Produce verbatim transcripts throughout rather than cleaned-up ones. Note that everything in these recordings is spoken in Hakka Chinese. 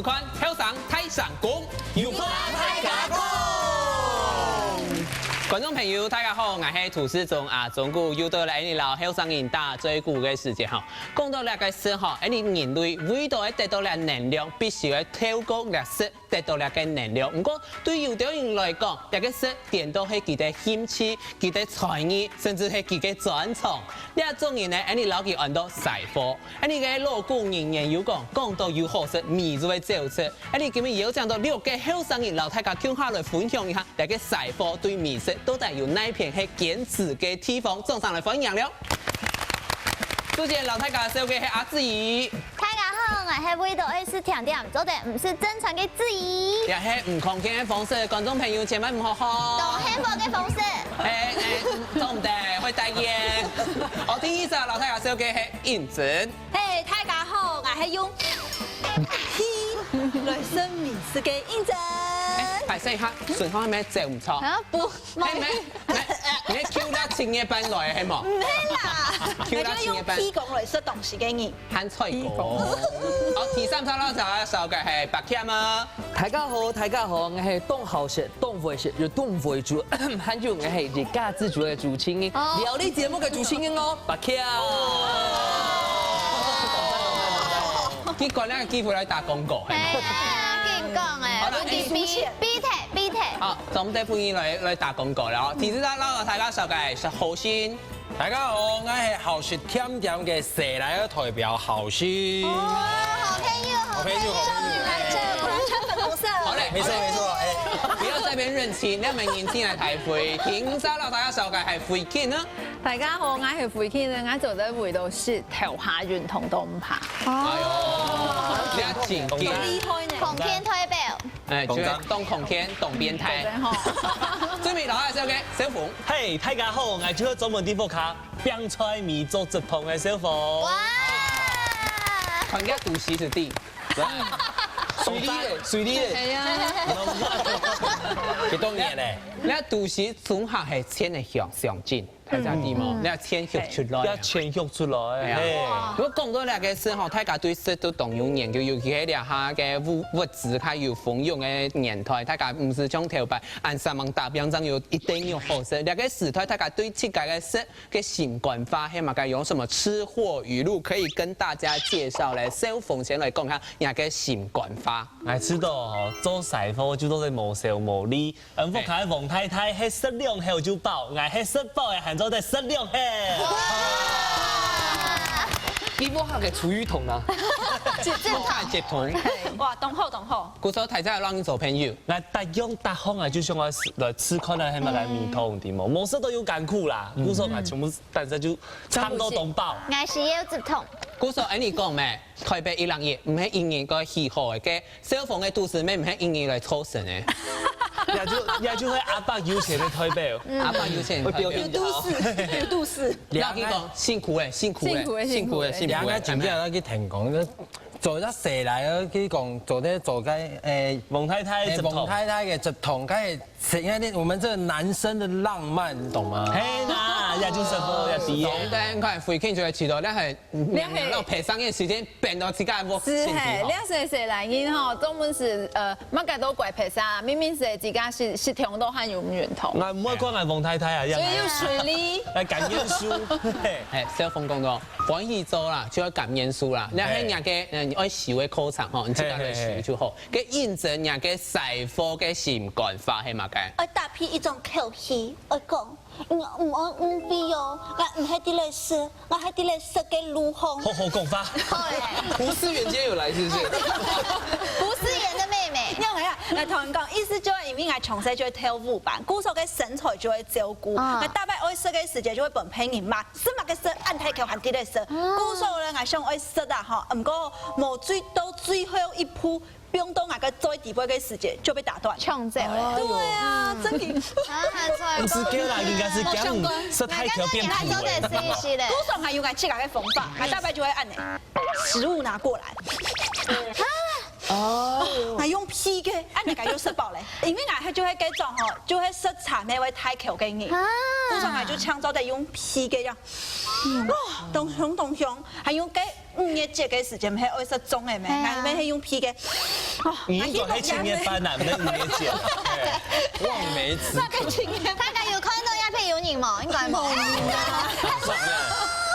看後生大聲公，有話大家講。觀眾朋友，大家好，𠊎係涂世宗阿忠牯，又到了𠊎俚摎後生人打嘴鼓个時節吼。講到這个食吼，𠊎俚人類為著愛得到這能量，必須愛透過這食得到這个能量。毋過，對有兜人來講，這个食顛倒係佢个興趣、佢个才藝，甚至係佢个專長。這種人呢，𠊎俚摎佢安到師傅。 𠊎俚个老古人言有講，講到有好食，味就會走出。𠊎俚今晡日邀請到六个後生人，摎大家共下來分享一下，這个師傅對美食到底有哪片係堅持个地方。掌聲來歡迎了。首先，摎大家紹介係阿志怡。大家好，𠊎係為著愛食甜點，做得毋食正餐个志怡。也係毋康健个方式，觀眾朋友千萬毋好學。當幸福个方式。哎，哎，做毋得，會帶煙。好，第二隻，摎大家紹介係應真。 嘿，大家好，𠊎係用鼻來食美食个應真。哎，歹勢一下，順風還沒走毋著。啊，不，係咩？你你你，Q到七月半來係無？毋係啦，Q到七月半。𠊎就用鼻公來食東西个人。還菜果。好，第三隻摎大家紹介係白謙啊。大家好，大家好，𠊎係當好食、當會食又當會煮，還有𠊎係一家之煮个主持人，哦。料理節目个主持人哦，白謙。 佢趕緊个機會來打廣告，係無？係啊，緊講欸，好啦，有啲鼻，哎，鼻涕，鼻涕。好，總得歡迎來，來打廣告了哦。第四隻摎大家紹介係何信。大家好，𠊎係好食甜點个細倈仔代表何信。哦，好朋友，好朋友。好朋友，好朋友。終於來這，果然穿粉紅色。好嘞，沒錯，沒錯，哎。不要在那邊認親，讓我們年輕人來排隊。第五隻摎大家紹介係慧君呢。 大家好，𠊎係慧君，𠊎做得為著食頭下運動都毋怕。哎喲，你真緊。厲害呢。康健代表。哎，就係當康健，當變態。對吼。最尾摎大家紹介小鳳。嘿，大家好，𠊎就係專門在屋下拚菜尾做竹筒个小鳳。哇！看佢肚屎就知。水裡咧，水裡咧。係啊。幾多年咧？你肚屎總下係千个向上進。 大家知無？嗯。你愛錢畜出來啊。愛錢畜出來，哎呀，嘿。如果講到這个時候，大家對食都當有研究，尤其係這下个物，物資較有豐裕个年代，大家毋使像頭擺，恁煞猛打拚，正有一定有好食。這个時代，大家對自家个食个習慣化，係麼个有什麼吃貨語錄可以跟大家介紹嘞？小鳳先來講一下你个習慣化。哎，知道哦，做師傅就做得無愁無慮， 嗯，屋下个王太太係食兩口就飽，𠊎係食飽个還做得食兩口。哇！你屋下个廚餘桶啊？這，這太絕對。哇，當好，當好。故所大家摎你做朋友。𠊎逐樣逐項啊，就想愛試，來試看啊，係麼个味道，知無？無食到有艱苦啦，故所𠊎全部，但是就差不多當飽。𠊎係要竹筒。故所，哎，你講咩？ 台北一零一，毋係一人个喜好个，該小鳳个肚屎乜毋係一人來湊成个。也就，也就係阿伯有錢个台北哦。嗯。阿伯有錢个台北。會表演。有肚屎，有肚屎。你要去講，辛苦欸，辛苦欸，辛苦欸，辛苦欸，辛苦欸。兩个景點要去聽講，做一下誰來啊？去講，做得做該，欸，王太太个竹筒。欸，王太太个竹筒，該 是因為我們這個男生的浪漫，你懂嗎？嘿啦，也就食飽，也知。懂得，你看，慧君就會知道，那很，那很，那陪上个時間，變到自家屋。係嘿，這係細人仔吼，專門係，呃，麼个都怪別儕，明明係自家食，食量都還有運動。𠊎毋會怪𠊎王太太啊，所以有水利。來感恩書，嘿。哎，小鳳講到，歡喜做啦，就要感恩書啦。那嘿，嘿，若个，嗯，你愛修个課程吼，你自家來修就好。嘿，嘿，嘿。 該應真若个師傅个心肝話係麼个？愛搭配一種口氣，愛講，你毋好誤會哦，𠊎毋係在這食，𠊎係在這食个路項。好好講話。好欸。胡思遠今天有來是不是？胡思遠的妹妹。你看啊，來同人講，意思就係因為𠊎從細就會跳舞班，故所个身材就會照顧，啊。該逐擺愛食个時節就會分別人罵，食麼个食，恁大口還在這食。啊。故所呢，𠊎想愛食啊吼，毋過無追到最後一步， 放到𠊎个最底背个時節就被打斷。搶走了。對啊，真的。啊，還錯。毋係叫啦，應該係講食太強變皮了。故所𠊎有𠊎自家个方法，𠊎逐擺就會恁仔，食物拿過來。哦。𠊎用鼻个，恁仔𠊎就食飽了。因為𠊎就係該種吼，就係食茶乜會大口个人。啊。故所𠊎就搶做得用鼻个這樣。哇，當香當香，還有該五月節个時節係愛食粽个咩？係啊。𠊎兜係用皮个。哦，你應該係七月半啊，毋係五月節啊。嘿，望梅止渴。大家有看到該片有人無？應該無。無人啊。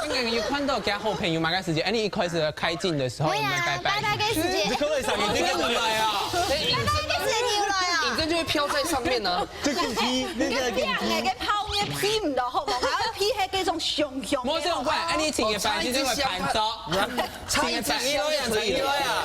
應該有看到佢好朋友嘛，該時節，哎，你一開始開鏡的時候，對啊，我們拜拜。拜拜个時節。你可不可以閃一點？你來啊！拜拜个時節有來啊！影子就會飄在上面呢。 這個皮，那個，你个餅个泡麵皮毋到好無？還要皮係該種香香个。無相關，哎，你請个飯是這個盤桌，請个飯，你來啊，你來啊。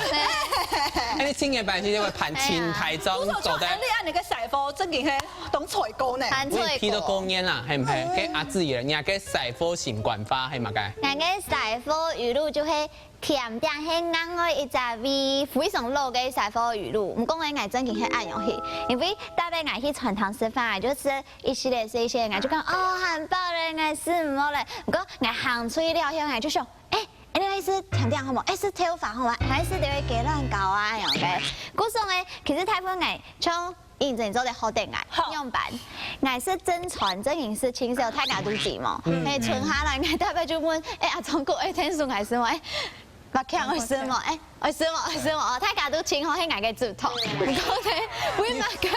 哎，你請个飯是這個盤，請台桌，做得。哎，你恁樣个師傅，正經係當菜糕呢。盤菜糕。皮都過年啦，係毋係？該阿志爺，你个師傅心肝話係麼个？𠊎个師傅語錄就係 甜點係另外一隻味，非常老个師傅語錄。毋過呢，𠊎正經係恁樣去，因為逐擺𠊎去餐廳食飯，就食一息仔，食一息仔，𠊎就講：「哦，還飽咧，𠊎食毋落咧。」毋過𠊎行出去了後，𠊎就想：「哎，恁樣愛食甜點好無？愛食豆花好無？還係愛食雞卵糕啊？」恁樣个。故所呢，其實大部分𠊎像 認真做得好得𠊎，好。仰般？𠊎食正餐，正經食盡少，大家都知無？嗯。係，賰下來，𠊎逐擺就問：「哎，阿忠哥，哎，天叔，𠊎食無？哎，麻醬愛食無？哎，愛食無？愛食無？」哦，大家都盡好，係𠊎个主動。毋過呢，為麼个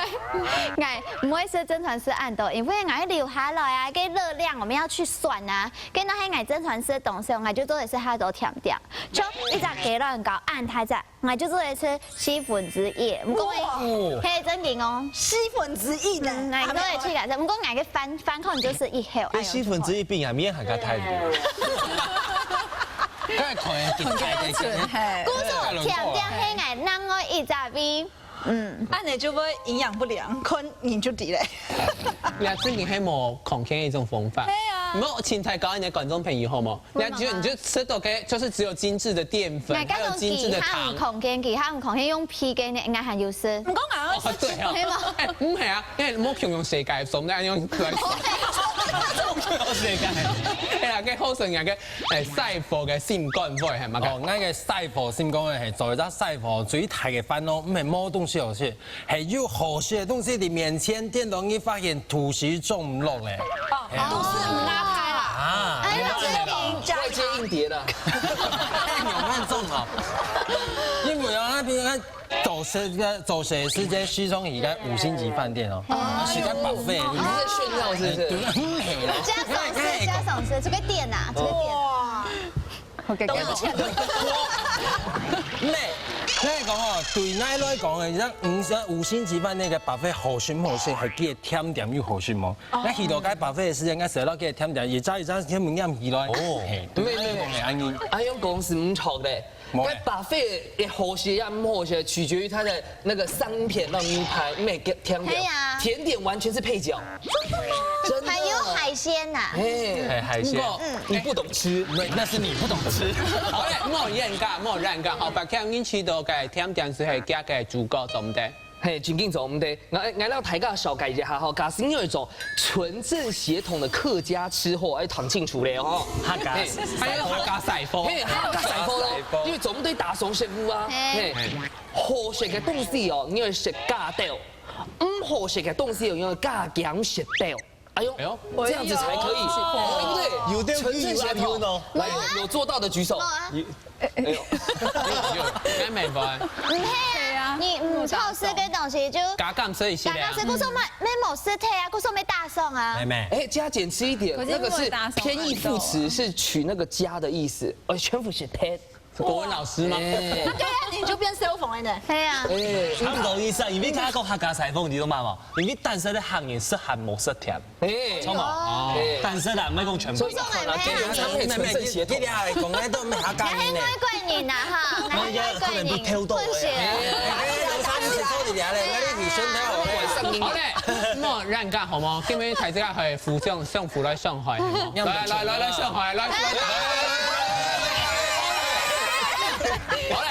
？𠊎毋會食正餐食恁多，因為𠊎愛留下來啊，該熱量我們要去算啊。該若係𠊎正餐食當少，𠊎就做得食較多甜點，像一隻雞卵糕，恁大隻， 𠊎就做得食四分之一，毋過，哇！係正經哦。四分之一呢？嗯，𠊎做得食个，毋過𠊎个飯，飯可能就食一口，哎喲，四分之一比𠊎面還較大一點。該可能頂開个。嘿。故所甜點係𠊎另外一隻味。嗯。恁樣就會營養不良，看人就知咧。你正經係無空間一種方法。係啊。無，請大家，你个觀眾朋友好無？ 你就，你就吃到个，就是只有精緻的澱粉，還有精緻的糖。其他毋空間，其他毋空間用皮个呢，應該還有事。毋過𠊎愛食，哦，對哦。係嗎？哎，毋係啊，因為無共樣世界，所以𠊎用來。無共樣世界。哎呀，該好生啊，該，哎，師傅个心肝話係麼个？哦，𠊎个師傅心肝話係做一隻師傅最大个煩惱，毋係無東西好食， 係有好食个東西在面前，顛倒你發現肚屎裝毋落咧。哦，肚屎毋罅大啦。啊，哎，你知道嗎？外接硬碟啦。哎，有那種哦。因為啊，那邊啊，早些个，早些時間西裝一個五星級飯店哦，啊，是個buffet。你是在炫耀是不是？對，很美啦。加爽吃，加爽吃，這個店啊，這個店。哇。 OK，OK。都有錢。毋係，𠊎講哦，對𠊎來講，像五星，五星級飯店个buffet好食毋好食，係佢个甜點有好食無？哦。𠊎去到該buffet个時間，𠊎食到佢个甜點，一隻一隻全部拈起來。哦。嘿，對𠊎來講係恁樣。哎，用講係毋著个。無咧。該buffet个好食也毋好食，取決於它的 那個商品讓你排，毋係甜點，係啊。甜點完全是配角。真的嗎？真的。還有海鮮吶。嘿，哎，海鮮。不過，嗯。你不懂吃。對，那是你不懂吃。好咧，莫冤家，莫冤家，好，別个人知道个甜點係佢个主角，對不對？嘿，真緊做毋得。𠊎，𠊎摎大家紹介一下吼，假使你有一種純正血統的客家吃貨，愛聽清楚咧吼。客家，嘿，還有客家師傅。嘿，客家師傅咯，客家師傅。因為做毋得打爽食物啊。嘿。嘿。 好食个東西哦，你愛食加豆；毋好食个東西哦，你愛加減食豆。哎喲，哎喲。這樣子才可以，哦。對不對？有的有啊，純正血統。有啊。來，有做到的舉手。有啊。哎喲，有，有，應該沒關係。毋係啊，對啊。你毋好食个東西就加減食一息啊。加減食，故所無，無食忒啊，故所無打爽啊。妹妹。哎，加減吃一點，可是那個是偏義副詞，是取那個加的意思，呃，全部是忒。 是國文老師嗎？哎。對啊，你就變消防了呢。對啊。哎，差不多意思啊，因為剛剛講客家裁縫，你知道嗎？因為單身个客人食鹹無食甜，哎。著無？哦。哎。單身啊，毋係講全部。所以你看啊，天元他們也純正血統。你，你，你，你講个都毋係客家人呢。𠊎係外國人啊，哈，𠊎係外國人，混血。哎，哎，哎，有差別是做得了嘞，𠊎的女生才好嘞。好嘞，莫冤家好無？今日大家可以互相相互來傷害，好無？來，來，來，來，傷害，來，來。 好嘞，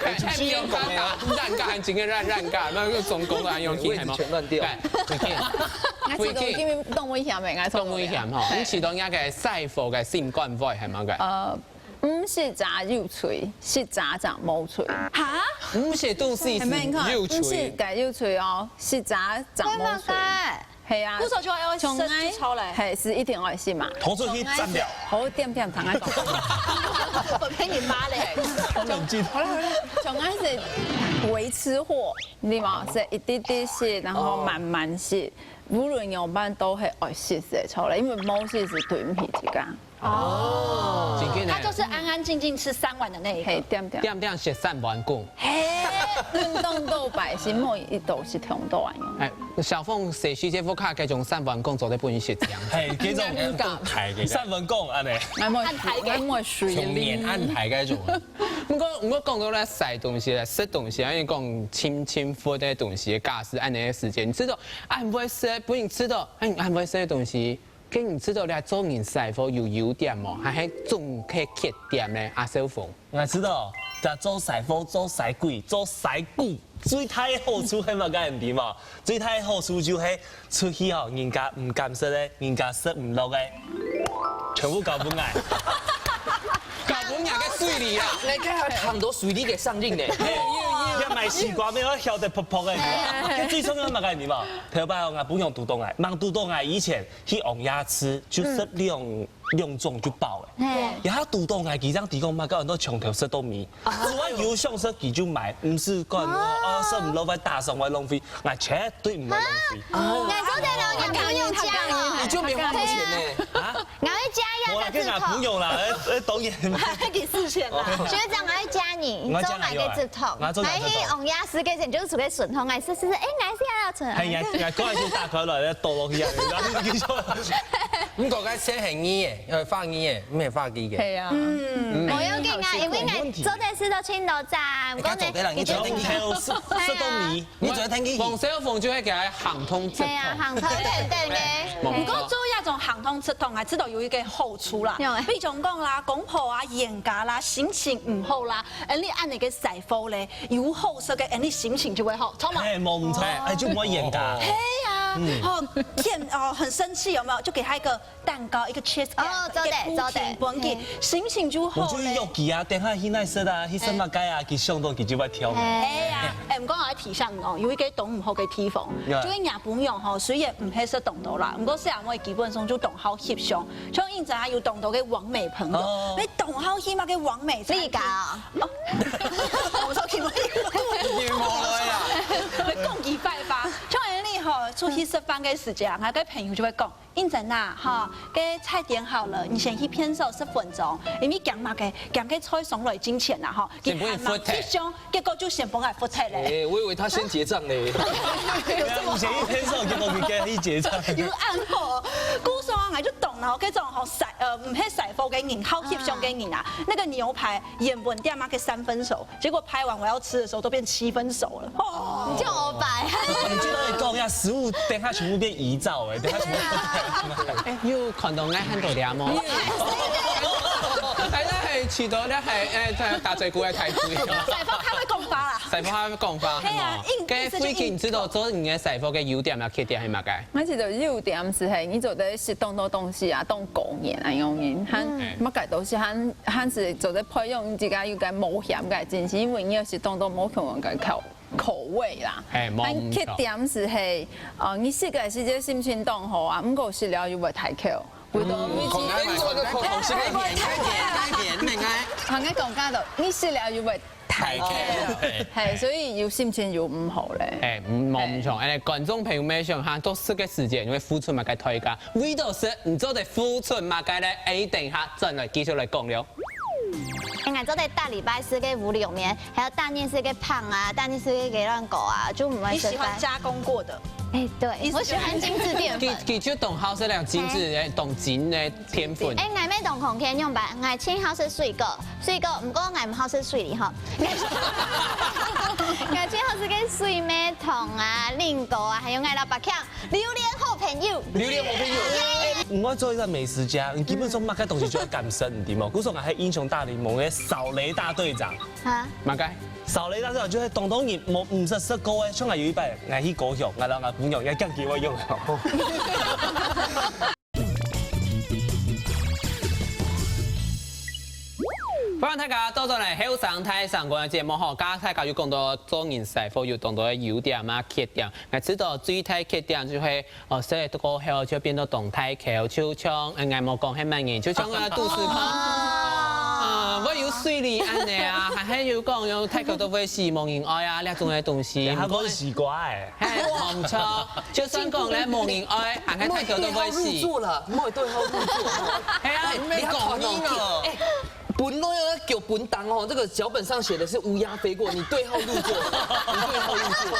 哎，毋好講啊，冤家還真个冤，冤家，該個總共个還用聽，係無？位置全亂掉。對，回去，𠊎知道，回去。今日當危險个，𠊎當危險吼，你知道人家个師傅个心肝話係麼个？呃，毋食者有罪，食者正無罪。哈？毋食東西係有罪。係，你看，毋食个有罪哦，食者正無罪。為麼个？係啊，故所就愛食就臭咧。係，係一定愛食嘛。拖出去斬掉。好，恬恬，聽𠊎講。分別人罵咧。好冷靜。好了好了，像𠊎係微吃貨，你知嗎？係一滴滴食，然後慢慢食，無論仰般都係愛食个臭咧，因為無食係對毋起自家。 哦，真个呢。他就是安安靜靜吃三碗的那一個。係，恬恬。恬恬食三碗公。係，運動到百姓莫一到食忒多啊。哎，小鳳，細時節屋下該種三碗公做得分你食忒。係，該種恁大个。三碗公恁呢。𠊎莫，恁大个。𠊎莫水靈。像面恁大个該種。毋過，毋過講到咧，食東西咧，食東西，因為講親親佛个東西，假使恁呢个時間，你知道，恁會食，不能知道，恁，恁會食个東西。 該你知道這做人師傅有優點無？還係總係缺點呢？阿小鳳。𠊎知道，這做師傅、做師鬼、做師姑最大个好處係麼个，你知無？最大个好處就係出去吼，人家毋敢食个，人家食毋落个，全部交分𠊎。交分𠊎个水里啊！你看他很多水里給上癮呢。要買西瓜，沒有曉得噗噗个。最重要麼个，你知無？頭擺哦，𠊎餔娘堵到𠊎，吂堵到𠊎以前， 去王爺祠就食兩，兩種就飽了。係。然後堵到𠊎，佢正提供嘛，搞到從頭食到尾。只要有想食，佢就買，毋使管我，哦，食毋落會打爽會浪費，𠊎絕對毋會浪費。𠊎做得了，你不用加了。你就沒花多錢呢。啊？𠊎會加一無啦，跟𠊎个止痛。不用啦，哎，哎，導演。還給四千啦。學長，𠊎會加你，你做哪個止痛？𠊎做哪個止痛？還去王爺祠个時，你就出去順風，哎，是是是，哎，𠊎是要存。係，𠊎，𠊎過來就打開來，倒落去啊，然後就繼續。 毋過該先係你个，呃，畫你个，毋係畫佢个。係啊。嗯，無要緊啊，因為𠊎做得食到盡多站，你看做得人，你做得人。然後食，食到尾，你做得聽佢。黃小鳳就會給他行通直通。係啊，行通直通。毋過做這種行通直通啊，知道有一個好處啦。有欸。比如講啦，公婆啊、冤家啦、心情毋好啦，恁呢恁呢个師傅咧，有好食个，恁呢心情就會好，著無？係，無毋著，哎，就毋會冤家。係啊，吼，天哦，很生氣有沒有？就給他一個 蛋糕，一個cheesecake，哦，做得，一個布丁分佢，做得。心情就好咧。𠊎就約佢啊，等下去哪食啊，去食麼个啊，佢想到佢就會跳。係啊，哎，毋過𠊎愛提醒你哦，有一個當毋好个地方，就係若餔娘吼，雖然毋係食當多啦，毋過細阿妹基本上就當好翕相，像以前啊有當多个網美朋友，哦，你當好翕麼个網美餐廳？你講啊？哦，𠊎說佢們，你無來啊？講佢壞話，像恁呢吼，出去食飯个時節啊，𠊎个朋友就會講， 應徵啊，吼，該菜點好了，你先去便所十分鐘，因為驚麼个，驚該菜上來進前啊，吼，先分你付忒。佢還吂翕相，結果就先分𠊎付忒咧。哎，我以為他先結帳咧。你先去便所，結果你跟他去結帳。有恁好，故所啊，𠊎就懂了，該種吼，師，呃，毋係師傅个人，好翕相个人啊，那個牛排原本點啊，該三分熟， 結果拍完我要吃的時候都變七分熟了。哦，你就有擺。你就會講呀，食物等下全部變遺照哎，等下全部。哎，有看到𠊎喊到這無？哎，那還去到那還，哎，打，打嘴鼓還太貴。師傅較會講話啦。師傅較會講話，係啊，係無？硬，該最近知道做你个師傅个優點啊、缺點係麼个？𠊎知道優點係，係，你做得食當多東西啊，當過癮啊，樣樣，還，嗯，麼个都係還 還係做得培養自家有个冒險个精神，因為你愛食當多無共樣个口，口味啦。係，無毋著。但缺點係，係，呃，你食个時節心情當好啊，毋過食了又會大口，為到你嗯，講得好，講得好，講得好，講得好，講得好。還愛講加多，你食了又會大口。大口。係，所以有心情又毋好咧。係，無毋著。哎，觀眾朋友們想下，做事个時節，你會付出麼个代價？為到食，你做得付出麼个咧？哎，等一下轉來繼續來講了。 𠊎做得逐禮拜食个烏龍麵，還有逐日食个飯啊，逐日食个雞卵糕啊，就毋會食飯。你喜歡加工過的？哎，對，意思就是我喜歡精緻澱粉。佢，佢就當好食了精緻，哎，當精个澱粉。哎，𠊎乜當空間樣吧，𠊎盡好食水果，水果，毋過𠊎毋好食水梨吼。𠊎盡好食个水蜜桃啊、蘋果啊，還有𠊎老爸強 榴槤好朋友。榴槤好朋友。毋愛做一個美食家，你基本上麼个東西就愛敢食，你知無？故所𠊎係英雄大聯盟个掃雷大隊長。啊？麼个？掃雷大隊長就係當多人無毋識食過个，像𠊎有一擺，𠊎去高雄，𠊎摎𠊎餔娘也驚佢會用。歡迎大家倒轉來後生大聲公个節目吼，剛剛大家有講到做人師傅有當多个優點啊、缺點。𠊎知道最大缺點就係，呃，食了過後就變到當大箍，就像，呃，𠊎無講係麼人，就像啊，肚屎痛，啊，會有水痢恁呢啊，還係有講有大箍都會死，無人愛啊，這種个東西。你還講西瓜欸？嘿，無錯，就算講咧無人愛，還係大箍都會死。莫對號入座了，莫對號入座。係啊，哎，你還講你呢？哎， 本來要叫本檔哦，這個腳本上寫的是烏鴉飛過，你對號入座，你對號入座。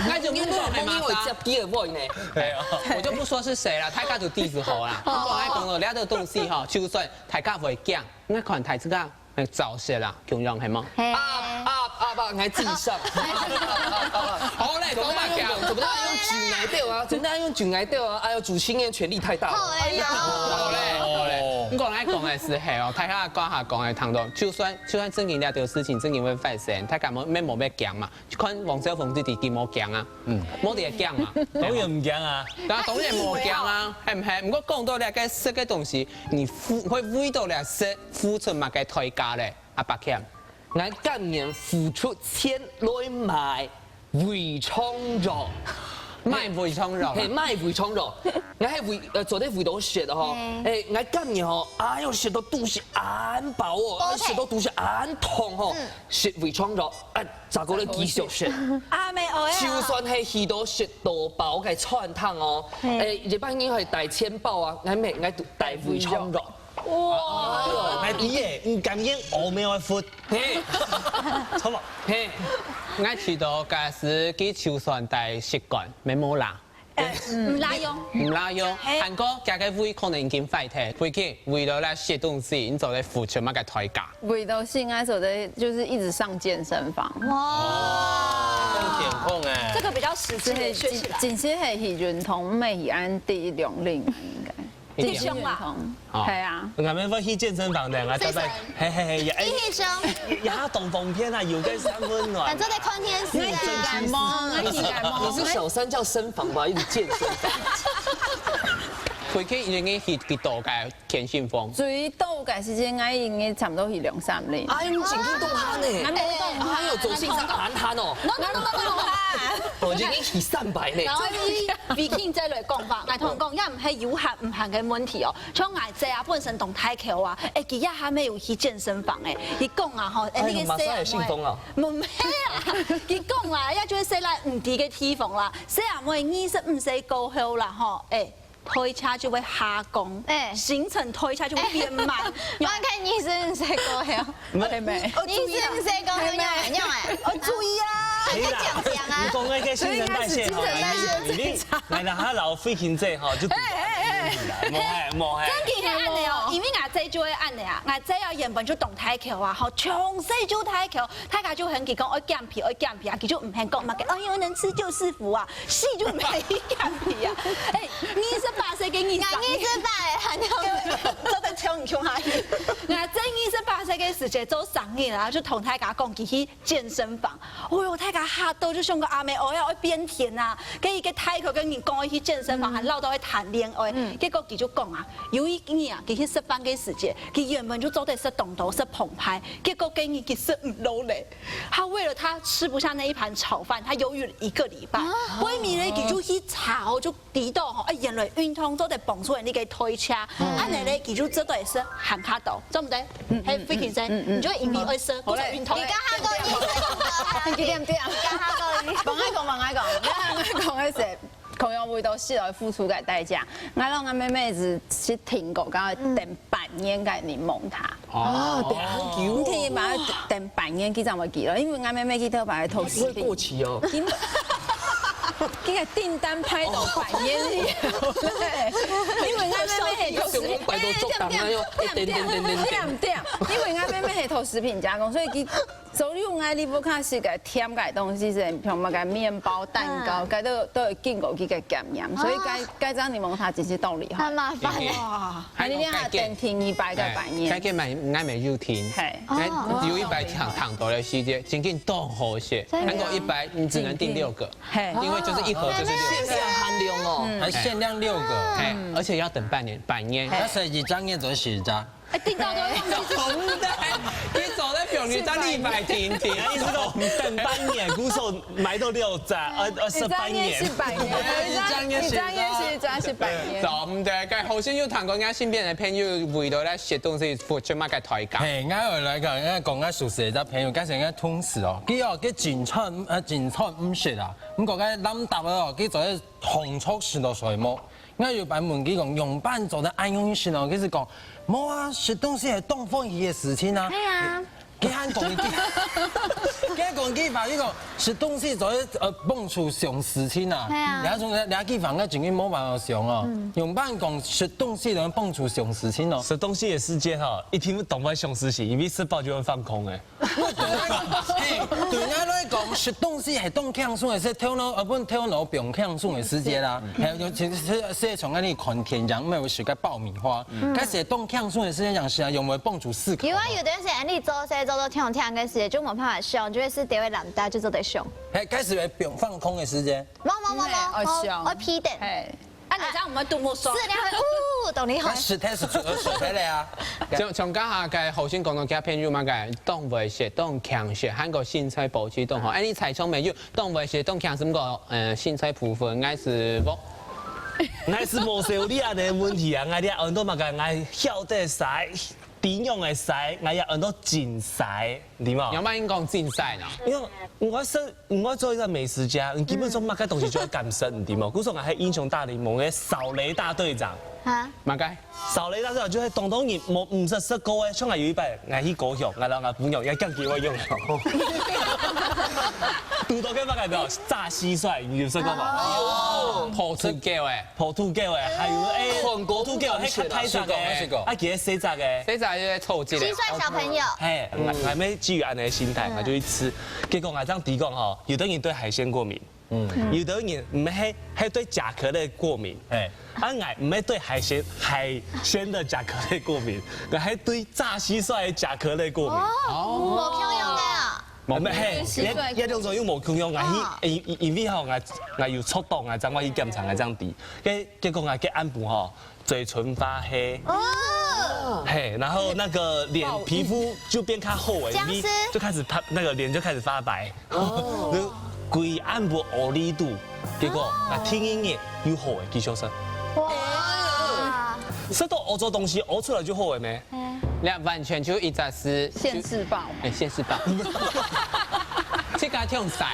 那就不懂了嘛。你莫以為接機的話呢？對啊。我就不說是誰了，大家就知就好啦。我講來講了，這个東西哈，就算大家會驚，那款台詞啊，那招式啦，共樣係嗎？係。啊啊啊！吧，還自己上。好嘞，講嘛講。怎麼都要用舉來對啊？真的要用舉來對啊？哎呦，主席的權力太大了。好哎呀。好嘞，好嘞。你講來講的時候哦，大家講下講下，聽到，就算就算正經了，這个事情正經會發生，大家無無無要驚嘛，就看黃少峰弟弟佢無驚啊，嗯，無得驚嘛，當然毋驚啊。當然無驚啊，係毋係？毋過講到這个食个東西，你付會為到這食付出麼个代價咧？阿伯謙，𠊎甘願付出錢來買胃腸藥。買胃腸藥啊？係，買胃腸藥。𠊎係胃，呃，做得胃到食吼。係。欸，𠊎甘願吼，哎喲，食到肚屎恁飽哦，哎，食到肚屎恁痛吼，食胃腸藥，哎，再過來繼續食。阿妹哦呀。就算係去到食到飽个餐廳哦，係。欸，一般人係帶錢包啊，𠊎毋係，𠊎帶胃腸藥。 哇！𠊎知欸，你甘願屙尿个佛。係。著無？係。𠊎知道，假使佢就算帶食管，乜無啦。毋罅用。毋罅用，係。還過佢个胃可能已經壞忒，回去為了來食東西，你做得付出麼个代價？為到現在做得就是一直上健身房。哇！更健康欸。這個比較實際的，學起來。真係係去運動，毋係去恁低量力，應該。 一點。弟兄啦。哦。係啊。𠊎兜會去健身房个，𠊎大概，係，係，係，係，欸，一起上。也當方便啊，有个三溫暖。反正在看電視啊。你幾感冒？你幾感冒？你是小三叫身房吧，一直健身房。回去已經去幾多个健身房？最多个時間，𠊎應該差不多去兩三年。哎喲，你正經當閒呢。哎喲，做先生還閒哦。No, no, no, no, no。我已經去三擺呢。然後呢，畢竟再來講吧，來同你講，也毋係有閒毋閒个問題哦。 像𠊎姐啊，本身當大箍啊，欸，佢也還沒有去健身房欸。佢講啊吼，欸，哎，那個馬上也姓封啊。誰啊？毋係啊，佢講啊，也就係細賴毋知个地方啦。細阿妹二十五歲過後啦吼，欸，代謝就會下降，欸。新陳代謝就會變慢。欸，我看二十五歲過後。 妹妹，你是毋是講很有很有欸？我注意啊。你啦，你講那個新陳代謝吼，所以開始新陳代謝正常。你，你，來，來，他老費心這吼，就，哎，哎，哎，哎。無害，無害。正經係恁樣哦，因為𠊎姐就會恁樣啊，𠊎姐啊原本就當大箍啊，吼，從細就大箍，大家就很奇怪，愛減肥，愛減肥啊，佢就毋肯講麼个，哎喲，能吃就是福啊，死就毋肯去減肥啊。哎，二十八歲个你，𠊎二十八欸，還要做得衝衝下去。𠊎姐二十八歲个時節做生日啦，就同大家講佢去 健身房。哦喲，大家嚇到就想講阿妹，哦，愛變天啊！該一個大箍个人講愛去健身房，還落到愛談戀愛。結果佢就講啊，有一日啊，佢去食飯个時節，佢原本就做得食當多，食澎湃，結果該日佢食毋落咧。他為了他吃不下那一盤炒飯，他猶豫了一個禮拜。後面呢，佢就去查哦，就 知道吼，啊，原來運動做得幫助人个代謝，恁樣咧，佢就做得食還較多，對毋對？係，費心先，你就因為愛食，毋做運動。你剛剛講你，幾點點？你剛剛講你，慢慢講，慢慢講，慢慢講个係，同樣為到食來付出个代價。𠊎摎𠊎妹妹係去聽過，講等半年个檸檬茶。 哦，等很久哦。你聽佢等半年，佢正會記得，因為𠊎妹妹佢頭擺係讀食品。會過期哦。佢，佢个訂單排到半年以後，對。因為𠊎妹妹係讀食品。排到足長啊，喲，哎，等等等等等。對，對，因為𠊎妹妹係讀食品加工，所以佢所有𠊎屋下食个甜个東西，係像麼个麵包、蛋糕，嗯。該都，都有經過佢个檢驗，所以該，哦。該張檸檬茶真係當厲害。很麻煩耶。哇。 啊，你這下等第二擺个半年。哎，該个買，𠊎買有訂。嘿。哎，哦。有一擺訂，訂到个時節，真正當好食。真的啊。還過一擺，你只能訂六個。嘿。因為就是一盒就是六個。限量限量哦。嗯。還限量六個。哎，而且要等半年，半年。嘿。那所以一張也只有十張。哎，訂到都會忘記這是。真的。一張一百定定，意思说等半年，鼓手买到六折，呃，呃，十八年。一张也是百年，一张也是一张是百年。走，我们再看后生有谈过，人家身边的朋友为了来食东西，付出么个代价。嘿，我有来个，我讲个熟识个朋友，假使个同事哦，佢哦，佢进餐，呃，进餐唔食啊，不过个冷淡哦，佢做个红烧食到水么？我有班问佢讲，用饭做得恁容易食哦，佢是讲，无啊，食东西系当欢喜个事情啊。对啊。 佢還講一句，佢還講一句話，佢講食東西就係呃碰觸上事情啊。係啊。然後從兩句話，我真經無辦法想哦。用辦公室東西能碰觸上事情哦。食東西个時間吼，一定當會想事情，因為食飽就會放空誒。對啊，嘿，對我來講，食東西係當輕鬆个事，頭腦呃本頭腦放輕鬆个時間啦。還有就其實是是從那裡看電影，沒有食个爆米花，但是當輕鬆个時間，講是啊，用來幫助思考。有啊，有的人係你做事做到天天个時，就無辦法想，就會是得會懶惰，就做得想。還開始會放放空个時間。無無無無，哦想我我屁等。哎，啊，你這樣我們度目是双。你會哦，懂你好那。食太是呃食太了啊。像像剛下个後生講到其他朋友嘛个，當會食，當強食，還過身材保持當好。哎，你菜場沒有，當會食，當強食，毋過呃身材部分，應該是無。𠊎係無少你恁个問題啊！𠊎這恁多嘛个，𠊎曉得使，知樣个使，𠊎也恁多真使，對無？你要不然講真使呢？因為我是我做一個美食家，你基本上麼个東西就要敢食，你知無？故所𠊎還英雄大聯盟个掃雷大隊長，啊，麼个？掃雷大隊長就係當多人無毋識食過个，像𠊎有一擺，𠊎去高雄，𠊎摎𠊎朋友也講給我用了。堵到个麼个無？炸蟋蟀，你有食過無？哦，破土狗誒，破土狗誒，還有誒，看過破土狗，還較大隻个，食過食過啊，其實細隻个。這隻就係臭雞蟋蟀小朋友，嘿，𠊎𠊎乜基於恁樣个心態，𠊎就去吃。結果𠊎這樣提講吼，有的人對海鮮過敏，嗯，有的人毋係，係對甲殼類過敏，哎，啊，𠊎毋係對海鮮海鮮的甲殼類過敏，𠊎係對炸蟋蟀的甲殼類過敏。哦，無共樣个啊。我們嘿，也也當中有無共樣啊，因因因為吼，𠊎𠊎有觸到，𠊎正會去檢查，𠊎這樣提，結結果𠊎个暗晡吼，嘴唇發黑。哦，嘿，然後那個臉皮膚就變較厚誒，僵屍你就開始他那個臉就開始發白，哦，就規暗晡烏里肚，結果啊，第二日又好誒，繼續食，哇，食到歐洲東西屙出來就好誒咩？那完全就一隻是現世報。哎，現世報。這個忒使，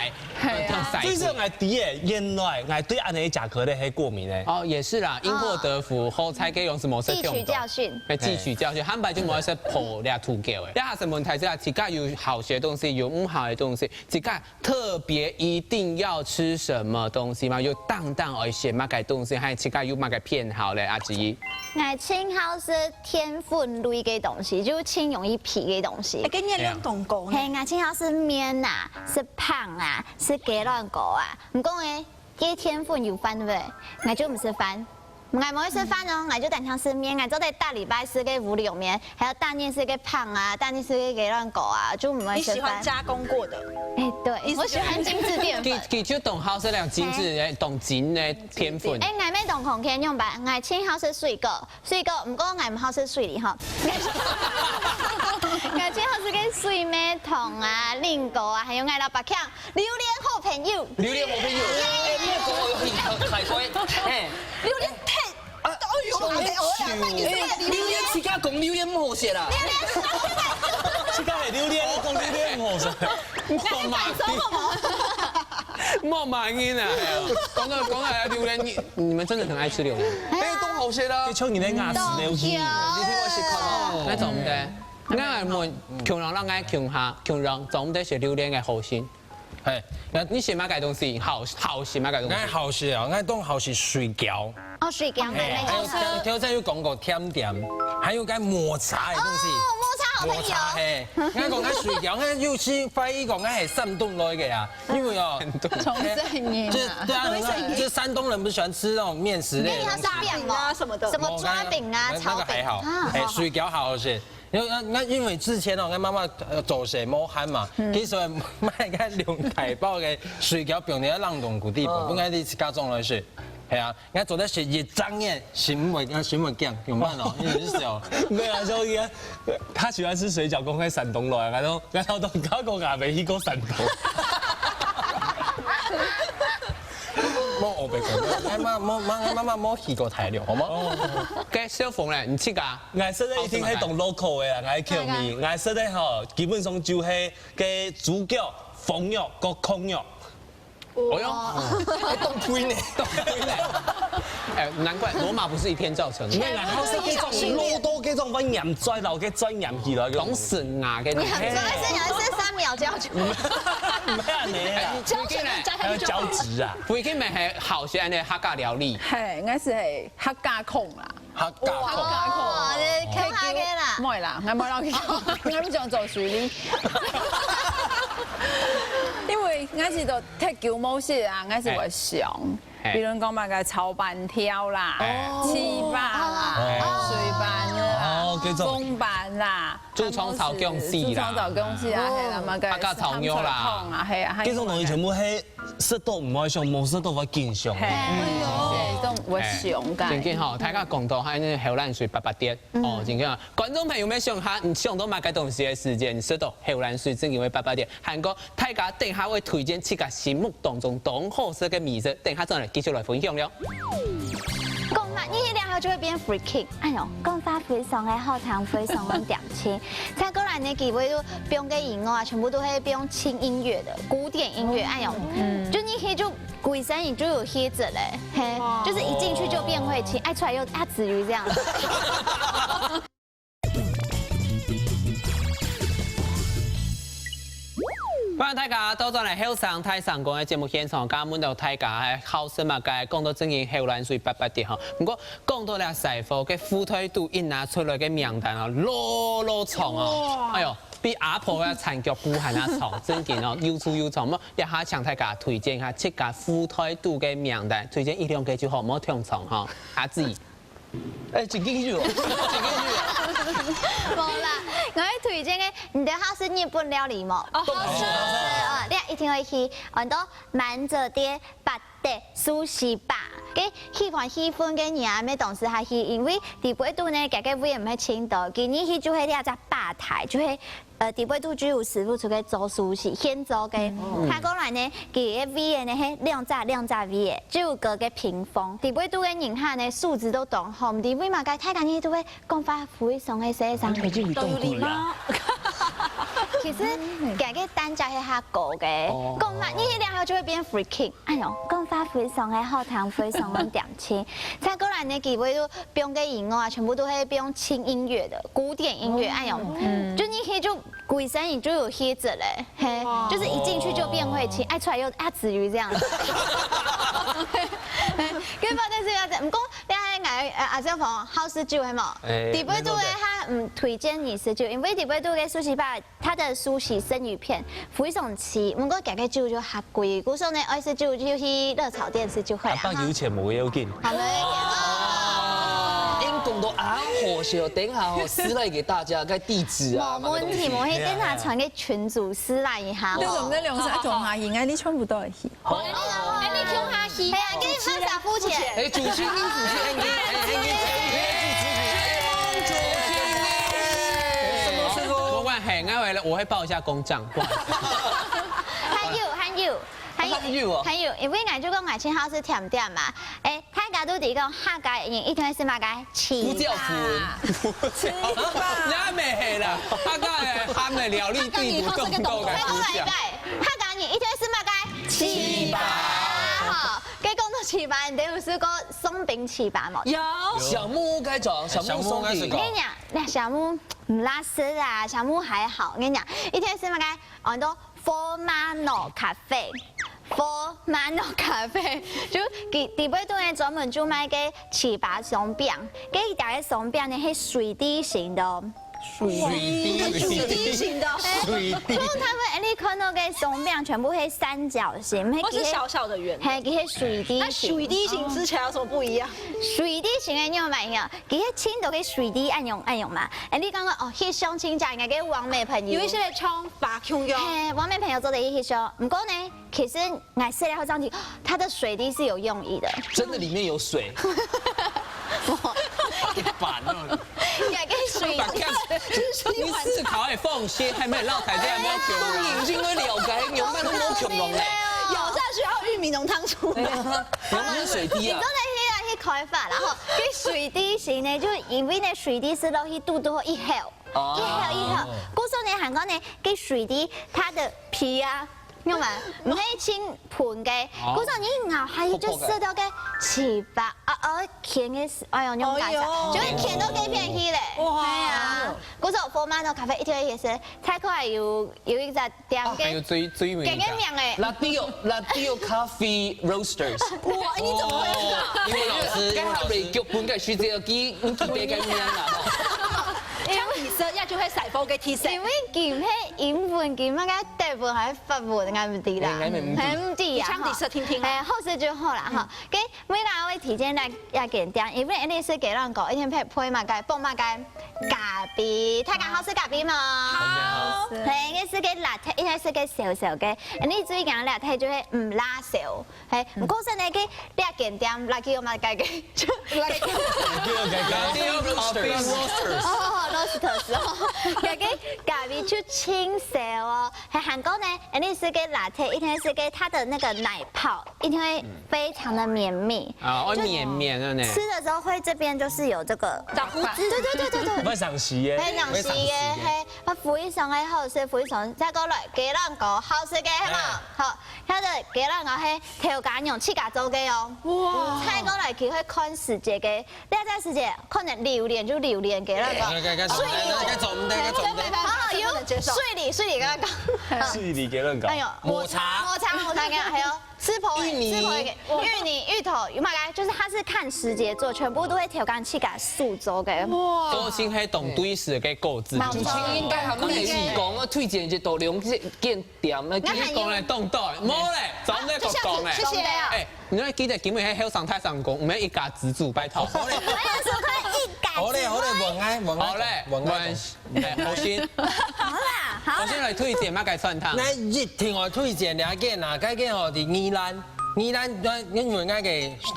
嘿啊忒使。所以說𠊎知誒，原來𠊎對恁樣个甲殼類係過敏誒。哦，也是啦，因禍得福，好彩个用什麼吸取教訓。哎，吸取教訓，坦白就莫食破了土狗誒。這下係問題係啊，自家有好食个東西，有毋好个東西，自家特別一定要吃什麼東西嗎？有當當愛食麼个東西，還自家有麼个偏好咧？阿吉， 𠊎盡好食澱粉類个東西，就盡容易肥个東西哎，。跟你量同高呢。嘿，𠊎盡好食麵啊，食飯啊，食雞卵糕啊。毋過呢，該澱粉有飯對毋對？𠊎就毋食飯。𠊎無愛食飯哦，𠊎就單淨食麵，𠊎做得逐禮拜食个烏龍麵，還有逐日食个飯啊，逐日食个雞卵糕啊，就毋愛食飯。你喜歡加工過的？哎，對，我喜歡精緻澱粉。佢佢就當好食了精緻，哎，當精个澱粉。哎，𠊎乜當空間樣般，𠊎盡好食水果，水果，毋過𠊎毋好食水梨吼。𠊎盡好食个水蜜桃啊、蘋果啊，還有𠊎摎白強，榴槤好朋友。榴槤好朋友，哎，蘋果有很很海龟，嘿，榴槤太，哎呦，哎呦，哎呦，榴槤自家講榴槤毋好食啦。這個係榴槤，講榴槤毋好食。莫罵，莫罵人啊！講到講到榴槤，你你們真的很愛吃榴槤。哎，當好食啦！就像你的牙齒了去。你聽我食看哦。那做毋得，那問共樣讓𠊎共下共樣做毋得食榴槤个好心。嘿，那你食麼个東西好好食麼个東西？𠊎好食啊，𠊎當好食水餃。哦，水餃，嘿，還有還有頭先有講過甜點，還有該抹茶个東西。哦，抹茶好朋友。抹茶嘿，𠊎講該水餃，𠊎又係懷疑講𠊎係山東來个啊，因為哦，從這裡就對啊，你看，就山東人不喜歡吃那種麵食類的東西。那你要是餅餅啊什麼的什麼抓餅啊、那炒餅那個還好，啊，哎，好好水餃好好食。因為那那因為之前哦，𠊎媽媽呃做事無閒嘛，其實買該兩大包个水餃放在冷凍庫底，分𠊎自家種來食。係啊，𠊎做得食一隻月，心會，啊，心會驚，仰般哦？你係笑？沒有啊，小姐，他喜歡吃水餃，講開山東來，然後，然後都剛剛還沒去過山東。莫烏白講，哎媽，莫，媽，媽媽莫去過大陸，好嗎？該小鳳咧，你自家？𠊎食个一定係當local个啦，𠊎口味，𠊎食个吼，基本上就係該豬腳、封肉、个炕肉。 哦喲，哎，當肥呢。當肥呢。哎，難怪羅馬不是一天造成的。你看啊，好像這種滷到這種會黏嘴，然後該嘴黏起來，當神啊，該種。你很專業，你還是三秒就要去。沒有呢。膠水加下去就好了。還有膠質啊。附近乜係好食个客家料理。係，應該係係客家控啦。 客家控。哇，你講下个啦。毋會啦，𠊎無摎佢講，𠊎毋想做水里。因為𠊎係做忒久無食啊，𠊎係會想，嘿。比如講麼个炒粄條啦、哦。粢粑啦、哦。水粄啦、哦，這種。封粄啦，豬腸炒薑絲啦。豬腸炒薑絲啊，哦。係啦，麼个客家炒肉啦。糖醋湯啊，係啊，還有這種東西全部係 食到毋會想，無食到會緊想。嘿，嗯。係，這種會想个。真緊吼，大家講到還有口瀾水八八跌，哦，真緊啊！觀眾朋友們想下，你想到麼个東西个時節，你食到口瀾水真緊會八八跌。還過大家等下會推薦自家心目當中當好食个美食，等下轉來繼續來分享了。講嘛，你一兩下就會變 freaking，哎喲，講話非常个好聽，非常个恬靜。再過來呢，佢會有放个音樂啊，全部都係放輕音樂的，古典音樂，哎喲，嗯。就你可以就鬼神你就有黑着嘞，嘿，哇。就是一進去就變慧清，哎，出來又啊子瑜這樣。歡迎大家倒轉來後生大聲公个節目現場，剛剛問到大家，哎，好食麼个，講到真緊口瀾水八八跌吼。毋過 講到這師傅，該副隊肚一拿出來个名單哦，老老長哦。哇。哎喲，比阿婆个長腳布還要長，真緊哦，又粗又長。麼，這下請大家推薦一下自家副隊肚个名單，推薦一兩個就好，莫忒長吼。阿志。哎，真緊去哦，真緊去哦。無啦，𠊎推薦个，你等好食日本料理無？哦，好食。好食，嗯，你一定會去，很多滿者爹 八德壽司吧。該喜歡氣氛个人啊，乜當適合去，因為底背肚呢，佢个位毋係盡多，佢入去就係這隻吧台，就係，呃，底背肚就有師傅出去做壽司，現做个。嗯。再過來呢，佢个位呢係兩隻兩隻位个，就有各个屏風。底背肚个人客呢素質都當好，毋知為麼个大家呢都會 講話非常个細聲，都有禮貌。其實，這個單價係較高个，哦。講嘛，你一兩下就會變 freaking。哎喲，講話非常个好聽，非常个恬靜。再過來呢，佢會有放个音樂啊，全部都係放輕音樂的，古典音樂，哎喲，嗯。就你可以就 鬼神你就有黑着嘞，嘿，哇。就是一進去就變慧清，哎，出來又啊子瑜這樣。根本就是要這樣，毋過，你看，哎，阿小鳳好食酒係無？哎，底背肚个他，嗯，推薦你食酒，因為底背肚个壽司吧，他的壽司生魚片非常齊，毋過佢个酒就較貴，故所呢，愛食酒就去熱炒店食就好啊。阿爸有錢無要緊。 好嘞。哦。因講到恁好食，等下吼，私賴給大家个地址啊，無問題，麼个東西。無問題，等下傳給群組私賴一下。你做毋得兩儕共下去，𠊎你全部都會去。好，哎，你共下去。係啊，你放啥付錢？哎，主持人，主持人，哎，哎，哎，主持人，主持人，什麼，什麼？沒關係，我會，我會報一下公帳，不好意思。還有，還有，還有，還有哦。還有，因為𠊎就講𠊎盡好食甜點嘛，哎， 大家都知講客家人一定愛食麼个？粢粑。胡椒粉。粢粑。啊，也毋係啦，客家个鹹个料理底肚當多个胡椒。客家人一定愛食麼个？粢粑。好，該講到粢粑，你等有食過鬆餅粢粑無？有。小木屋該種，小木屋鬆餅。小木屋該種。𠊎講，該小木毋罅食啊，小木還好。𠊎講，一定愛食麼个？很多 Four Mano Cafe，Four Mano Cafe，就佢底背肚呢專門就賣个粢粑鬆餅，該佢个鬆餅呢係水滴形的哦。水滴，水滴型的。水滴。通常會，你看到个鬆餅全部係三角形，係，或是小小的圓的。係，佢係水滴型。那水滴型吃起來有什麼不一樣？水滴型个你有買呀？佢係青豆个水滴，恁樣，恁樣嘛。哎，你剛剛哦，去相親家應該个網美朋友。有一些像發球樣。係，網美朋友做的一些show，毋過呢，其實 哎，是了，這樣子，它的水滴是有用意的。真的裡面有水。一般哦。也可以水滴。你思考的縫隙還沒落開，這樣沒有可能。你已經會了解，牛奶都沒有可能嘞。咬下去要玉米濃湯出來。然後是水滴啊你做。得去啊，去開發啦吼。這水滴型呢，就因為呢水滴是落去肚肚一口，一口一口，故所呢還講呢，這水滴它的皮啊，用嘛，毋係清 盆个，故所你咬下去就食到个粢粑啊，哦，甜个是，哎喲，用感覺，就甜到該片去嘞。哇，係啊，故所我媽做咖啡一天也是，泰國有有一隻店个，還有最最有名个个名哎， Latio Latio Coffee Roasters。哇，你怎麼會知道？因為老師，剛好你腳本个時節，記你記得个名啦。因為你生下就會採訪个 T C。因為佢係英文，佢乜个德文還係法文，應該毋知啦，應該毋知係毋知啊，你唱幾首聽聽啊哎，好食就好啦哈。 每個人會提前來要點點，因為你是給人講，一天配配麼个，放麼个咖啡，大家好食咖啡無？好。係，一個係个latte，一個係个燒燒个，你最緊latte就係毋罅燒，係，毋過係呢个這點點，lucky有麼个个，就 Latio Coffee Roasters。哦，roasters哦，這个咖啡就清燒哦，係，還過呢，你是个latte，一定係个它的那個奶泡，一定會非常的綿密。啊，哦，綿綿的呢。吃的時候會這邊就是有這個打胡子。對對對對對，會上洗耶。非常吸耶，係，啊，非常个好食，非常。再過來，雞卵糕好食个，係嘛？好，它的雞卵糕係豆乾用自家做个哦。哇！再過來，佢會看時節个，你在時節可能榴槤就榴槤雞卵糕，該該該走，該該走，該該走。沒辦法，啊，有不能接受。水梨，水梨雞卵糕。水梨雞卵糕。哎呦，抹茶。抹茶，抹茶个，還有吃婆芋泥吃婆个芋泥、芋頭，有麼个？就是它是看時節做，全部都會調乾自家手做个。都先係當對時个果子。沒錯主持人應該還可以講，我推薦一道兩間店，那今日講來當多，無咧，早點講講咧。謝謝啊。哎，你愛記得今日係後生大聲公，毋係一家之煮，拜託。還有什麼一改好嘞，好嘞，文愛，文愛，好嘞，文愛。哎，好心，好啦，好好心來推薦麼个餐廳。那一定要推薦這間啊，該間吼，佇宜蘭，宜蘭，因為𠊎个